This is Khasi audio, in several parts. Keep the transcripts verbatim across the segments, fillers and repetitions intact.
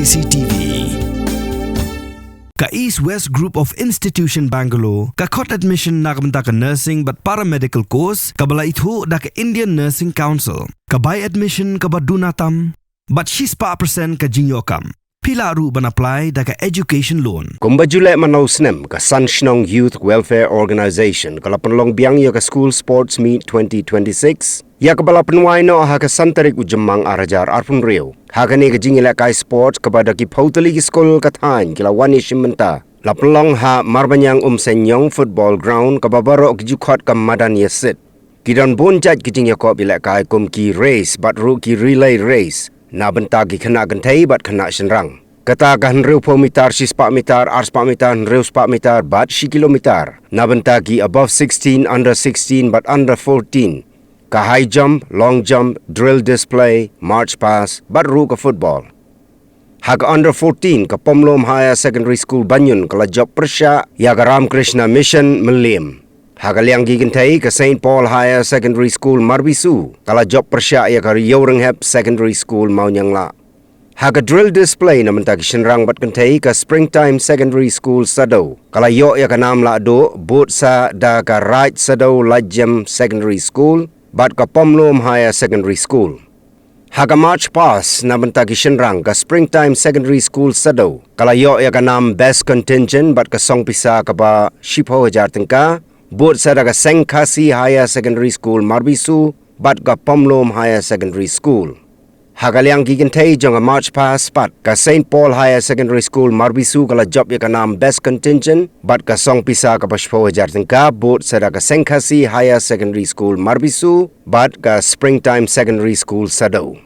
C T V. Ka East West Group of Institution Bangalore ka khot admission na ka bynta ka nursing bad paramedical course kaba la ithuh da ka Indian Nursing Council. Ka bai admission kaba duna tam bad shispah percent ka jingïoh kam. Phi lah ruh ban apply da ka education loan. Kumba ju leh man la u snem, ka San Shnong Youth Welfare Organization ka la pynlong biang ïa ka School Sports Meet twenty twenty-six, ïa kaba la pynwai noh ha ka san tarik u Jymmang ar hajar arphew hynriew. Ha kane ka jingïalehkai sports kaba da ki phew tylli ki skul ka thaiñ ki la wan ïashim bynta, la pynlong ha Marbaniang Umseiñiong Football Ground, kaba baroh ki ju khot ka madan ïasit. Ki don bun jait ki jingïakob ïalehkai kum ki race bad ruh ki relay race na bynta ki khynnah kynthei bad khynnah shynrang. Kata ka hynriewphew mitar, shispah mitar, arspah mitar, hynriewspah mitar bad shi kilomitar na bynta ki above sixteen, under sixteen bad under fourteen. Ka high jump, long jump, drill display, march past bad ruh ka football. Ha ka under fourteen, ka Pomlum Higher Secondary School Banyun ka la jop pyrshah ïa ka Ramakrishna Mission Mylliem. Ha ka liang ki kynthei, ka Saint Paul Higher Secondary School Marbisu ka la jop pyrshah ïa ka Ïewrynghep Secondary School Mawnianglah. Ha ka drill display na bynta ki shynrang bad kynthei, ka Springtime Secondary School Saddew ka la ïoh ïa ka nam lahduh, bud sa da ka Raid Saddew Laitjem Secondary School bad ka Pomlum Higher Secondary School. Ha ka march past na bynta ki shynrang, ka Springtime Secondary School Saddew ka la ïoh ïa ka nam best contingent bad ka song pisa kaba shiphew hajar tyngka, bud sa da ka Seng Khasi Higher Secondary School Marbisu bad ka Pomlum Higher Secondary School. Ha ka liang ki kynthei jong ka march past pat, ka Saint Paul Higher Secondary School Marbisu ka la jop ïa ka nam best contingent bad ka song pisa kaba shiphew hajar tyngka, bud sa da ka Seng Khasi Higher Secondary School Marbisu bad ka Springtime Secondary School Saddew.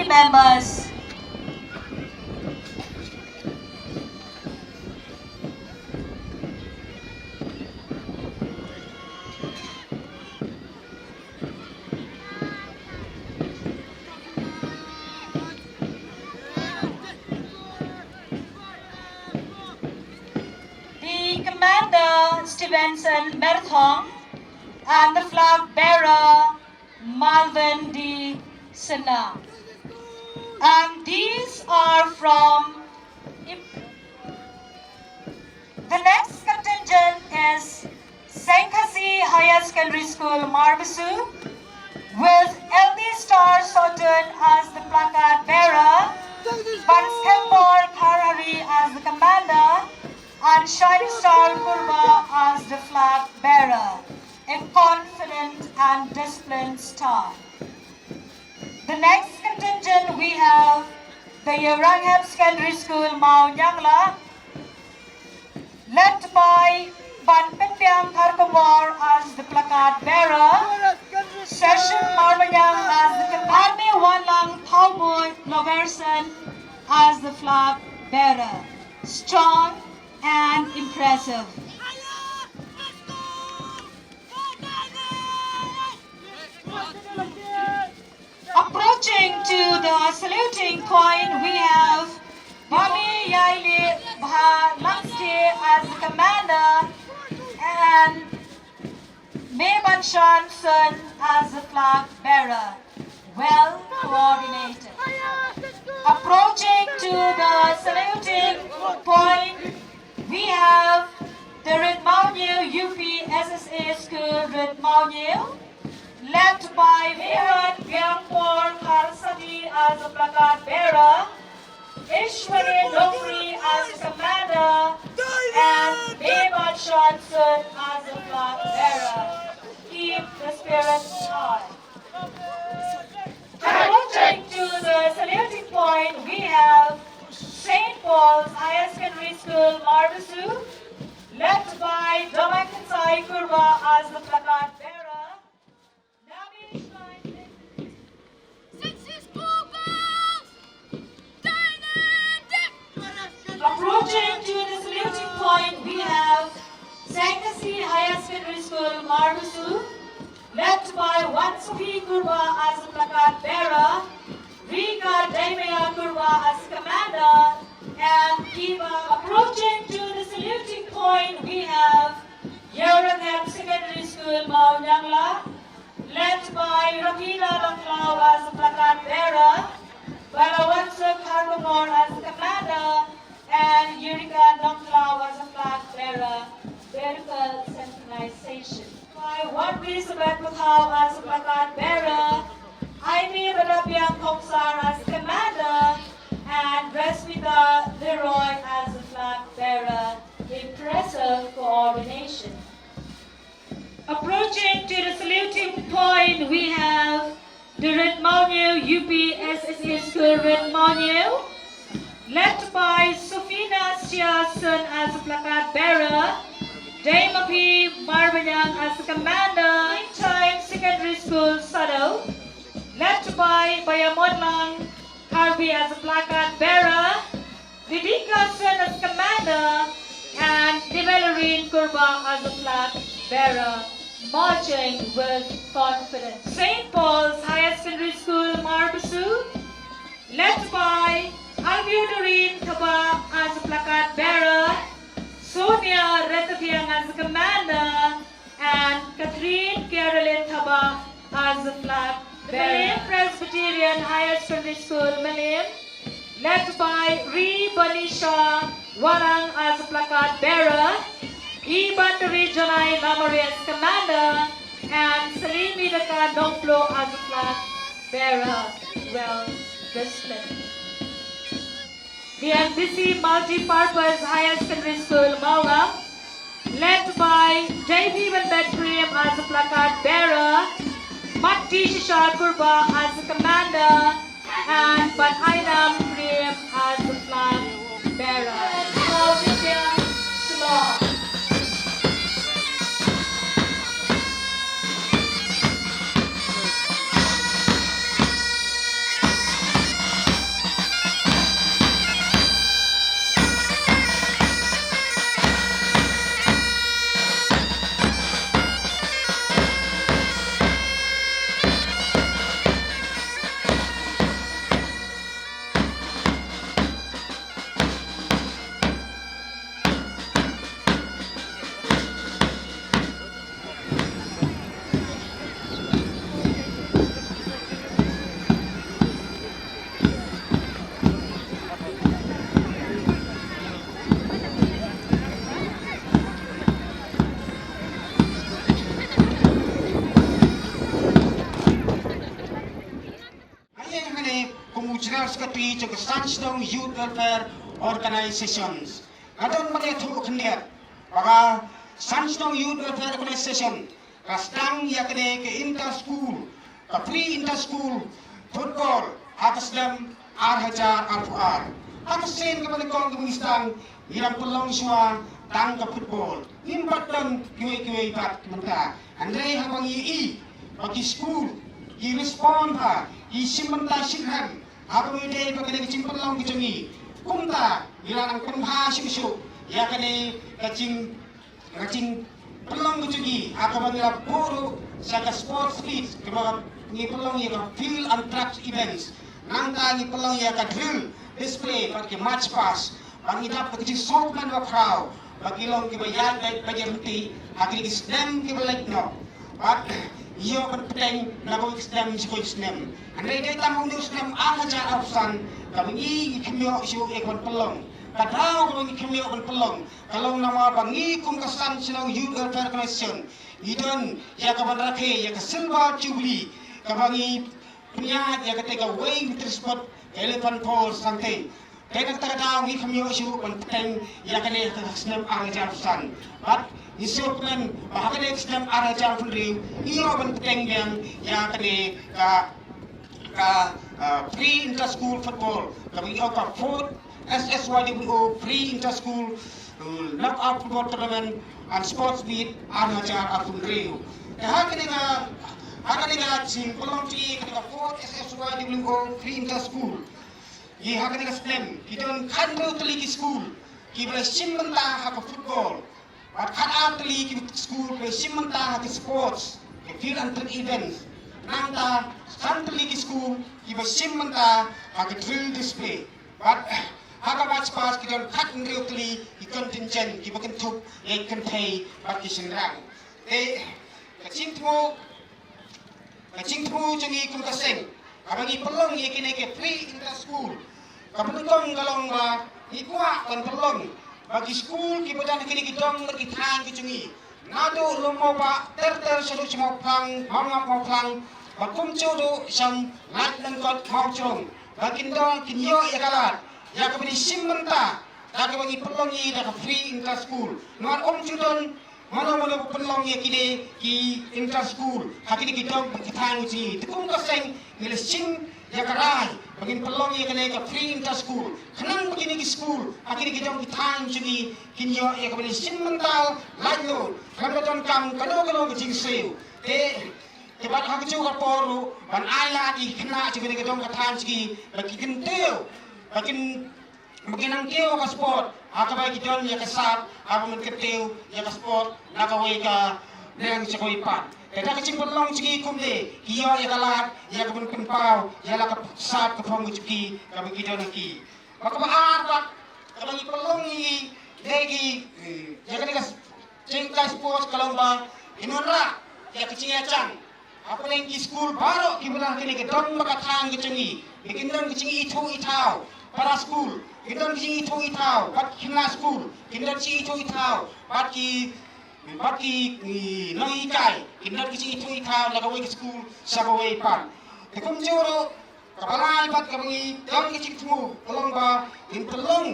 Members. The commander, Stevenson Merthong, and the flag bearer, Malvin D Sinha. And these are from the next contingent is Seng Khasi Higher Secondary School, Marbasu, with L D Star Sohtun as the placard bearer, Banskembor Kharari as the commander, and Shining Star Kurba as the flag bearer, a confident and disciplined star. The next contingent we have the Yeranghep Secondary School, Mawniangla, led by Ban Penpiang Kharkongor as the placard bearer, Session Marbaniang as the com-, Army Wanlang Thawmoi Loverson as the flag bearer. Strong and impressive. Approaching to the saluting point, we have Bami Yaili Bha Lamste as the commander and Meban Shanson as the flag bearer. Well coordinated. Approaching to the saluting point, we have the Ritmauniu U P S S A School, Ritmauniu, led by Virat Biangpor Kharsani as the placard bearer, Ishwari Nokri as the commander, and Meban Shanson as the flag bearer. Keep the spirits high. Approaching to the saluting point, we have Saint Paul's Higher Secondary School, Marbasu, led by Domai Kansai Kurba as the placard bearer. Nabi Shrine. Approaching to the saluting point, we have Seng Khasi Higher Secondary School, Marbasu, led by Wansuhi Kurba as the placard bearer, Rika Daimaya Kurba as commander, and Kiba. Approaching to the saluting point, we have Yeranghep Secondary School, Mawniangla, led by Rafina Nongkhlaw as the placard bearer, Balawansa Kharkongor as the commander, and Yurika Nongkhlaw as the flag bearer. Beautiful synchronization. By Wanwi Sabet Pathau as the placard bearer, Aimee Badapiang Khongsar as the commander, and Resmita Leroy as the flag bearer. Impressive coordination. Approaching to the saluting point, we have the Ritmauniu U P S S A School, Ritmauniu, led by Sofina Siason as the placard bearer, Dame Mapi Marbaniang as the commander, Time Secondary School, Sadao, led by Bayamonlang Harvey as the placard bearer, Vidika Sen as commander, and Develorin Kurba as the flag bearer, marching with confidence. Saint Paul's Higher Secondary School, Marbasu, led by Alviudurin Thaba as the placard bearer, Sonia Retaviang as the commander, and Catherine Carolyn Thaba as the flag bearer. Mylliem Presbyterian Higher Secondary School, Mylliem, led by Ri Banisha Warang as the placard bearer, Iban Ri Janai Lamare as commander, and Salimi Daka Nongplo as the flag bearer. Well displayed. The M B C Multi-Purpose Higher Secondary School, Mawngap, led by Davy Benbet Prem as the placard bearer, Matti Shisha Kurba as the commander, and Ban Ainam Prem as the flag bearer. Secretary jong ka San Shnong Youth Welfare Organizations. Nga don ban ïathuh khyndiat ba ka San Shnong Youth Welfare Organization ka sdang ïa kane ka inter school, ka pre inter school football ha ka snem ar hajar arphew ar. Ha ka sien kaba nyngkong kaba ngi sdang, ngi dang pynlong shuwa tang ka football. Ngim pat don kiwei kiwei pat mynta. Hynrei haba ngi ïohi ba ki skul ki respond bha, ki shim bynta shitrhem haba ngi dei ba kane ka jingpynlong ka jong ngi. Kumta ngi la nang pynbha shuh shuh ïa kane ka jing, ka jingpynlong ka jong ngi ha kaba ngi la buh ruh sha ka sports meet kaba ngi pynlong ïa ka field and track events. Nangta ngi pynlong ïa ka drill, display bad ka march past. Ba ngi dap da ka jingsngewkmen bakhraw ba ki long kiba ïaid beit beit ryntih ha kine ki snem kiba leit noh. Bad ïoh ban bteng na kawei ka snem sha kawei ka snem. Hynrei dei tang une u snem ar hajar arphew san kaba ngi, ngi kham ïoh shuh ïa ka ban pynlong. Ka daw kaba ngi kham ïoh ban pynlong ka long namar ba ngi kum ka San Shnong Youth Welfare Organization ngi don ïa ka ban rakhe ïa ka Silver Jubilee kaba ngi pynïaid ïa kata kawei ka sport, ka elephant pole sangtei. Te na kata ka daw ngi kham ïoh shuh ban bteng ïa kane ha ka snem ar hajar arphew san. Bad ngi sngewkmen ba ha kane ka snem ar hajar arphew hynriew ngi ïoh ban bteng biang ïa kane ka, ka, ah, pre inter school football kaba ngi ong ka fourth S S Y W O pre inter school, uh, knockout football tournament and sports meet ar hajar arphew hynriew. Te ha kane ka, ha kane ka jingpynlong jong ngi kane ka fourth S S Y W O pre inter school, ngi ha kane ka snem ki don khathynriew tylli ki skul kiba la shim bynta ha ka football. Bad khatar tylli ki skul kiba shim bynta ha ki sports, ki field and track events. Nangta san tylli ki skul kiba shim bynta ha ki drill display. Bad ha ka march past ki don khathynriew tylli ki contingent kiba kynthup ïa ki kynthei bad ki shynrang. Te ka jingthmu, ka jingthmu jong ngi kum ka seng haba ngi pynlong ïa kine ki pre inter school, kaba nyngkong ka long ba ngi kwah ban pynlong ba ki skul kiba don ha kine ki dong bad ki thaiñ ki jong ngi, naduh Lum Mawbah ter ter shaduh sha Mawphlang, Mawngap Mawphlang, ba kumjuh ruh sha Laitlangkot Mawjrong, ba kin don, kin ïoh ïa ka lad ïa kaba ngi shim bynta da kaba ngi pynlong ïa da ka pre inter school. Namar ym ju don mano mano ba pynlong ïa kine ki inter school ha kine ki dong ki thaiñ jong ngi. Te kum ka seng ngi la shim ïa ka rai ba ngin pynlong ïa kane ka pre inter school khnang ba kine ki skul ha kine ki dong ki thaiñ jong ngi kin ïoh ïa kaba ngi shim bynta laitluid, khlem da donkam kano kano ka jingsiew. Te, te bad ha kajuh ka por ruh ban ai lad ïa ki khynnah jong kine ki dong ka thaiñ jong ngi ba ki kyntiew, ba kin ba kin nang kiew ha ka sport ha kaba ki don ïa ka sap ha ban kyntiew ïa ka sport na kawei ka liang sha kawei pat. Te da ka jingpynlong jong ngi kumne ki ïoh ïa ka lad ïa ka ban pynpaw ïa la ka sap ka phong ka jong ki kaba ki don ha ki. Bad kaba ar pat kaba ngi pynlong ïa ki, ïa ki, ïa kane ka jingkai sports ka long ba kin wanrah ïa ka jingïajan hapdeng ki skul baroh kiba don ha kine ki dong bad ka thaiñ ka jong ngi. Ba kin don ka jingithuh ithaw para skul, kin don ka jingithuh ithaw bad ki khynnah skul, kin don ka jingithuh ithaw bad ki, bad ki, ki nonghikai, kin don ka jingithuh ithaw na kawei ka skul sha kawei pat. Te kumjuh ruh kaba lai bad kaba ngi don ka jingthmu ka long ba ngin pynlong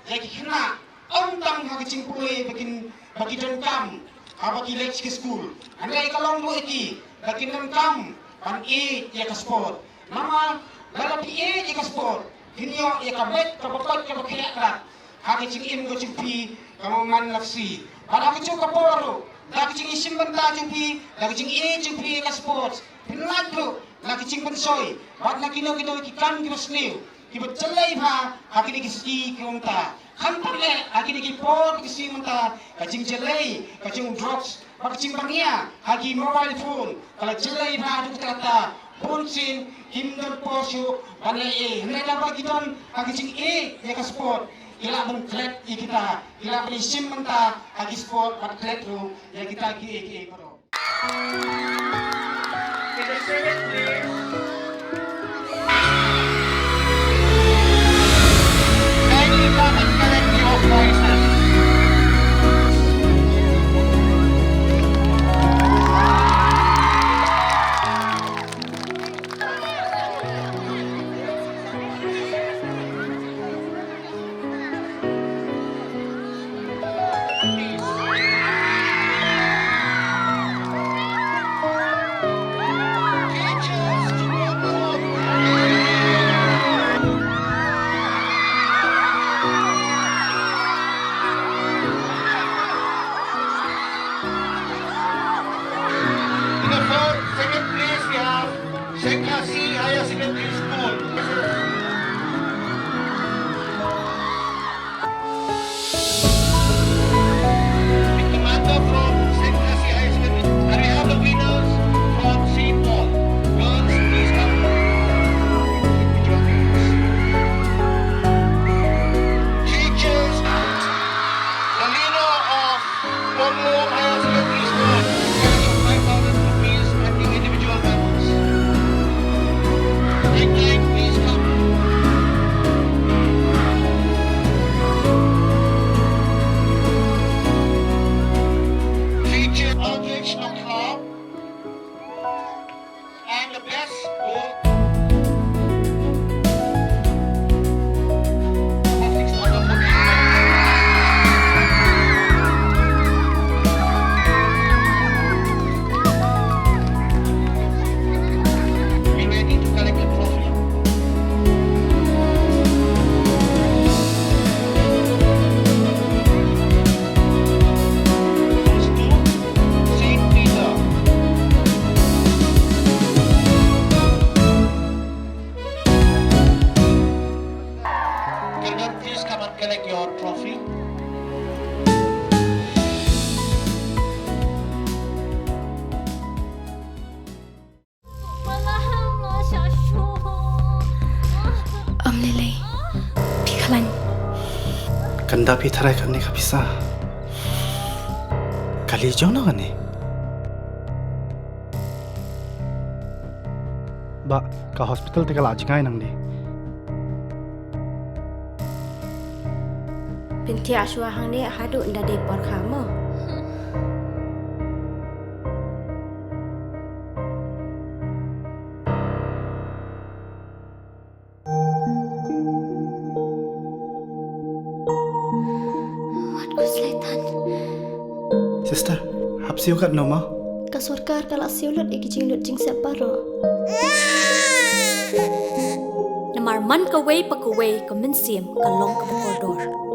ïa ki khynnah ym tang ha ka jingpule ba kin, ba ki donkam haba ki leit sha ki skul. Hynrei ka long ruh ïa ki ba kin donkam ban ïeit ïa ka sport. Namar lada phi ïeit ïa ka sport phin ïoh ïa ka beit kaba koit kaba khiah kat ha ka jingim ka jong phi kaba man la ka sngi. Bad ha kajuh ka por ruh da ka jingïashim bynta jong phi, da ka jingïeit jong phi ïa ka sport, phin lait ruh na ka jingpynshoi bad na kino kino ki kam kiba sniew kiba jyllei bha ha kine ki sngi ki mynta. Khamtam eh ha kine ki por ki sngi mynta ka jingjyllei ka jong drugs bad ka jingbangia ha ki mobile phone ka la jyllei bha haduh katta katta. Bun sien kim don por shuh ban leh ei, hynrei naba ki don ha ka jingïeit ïa ka sport ki lah ban klet ïa kita, ki lah ban ïashim bynta ha ki sport bad klet ruh ïa kita kiei kiei baroh. Kindly come and collect your prizes. Da phi tharai kane ka pisa. Kali jong no kane. Ba, ka hospital te ka la jngai nangne. Pynthiah shuwa hangne haduh ynda dei por kha mo. Wat ko slaitan. Sister, hap siew katno mo? Ka sorkar ka la siew lut ïa ki jinglut jingsep baroh. Namar man kawei pa kawei ka mynsiem ka long kaba kordor.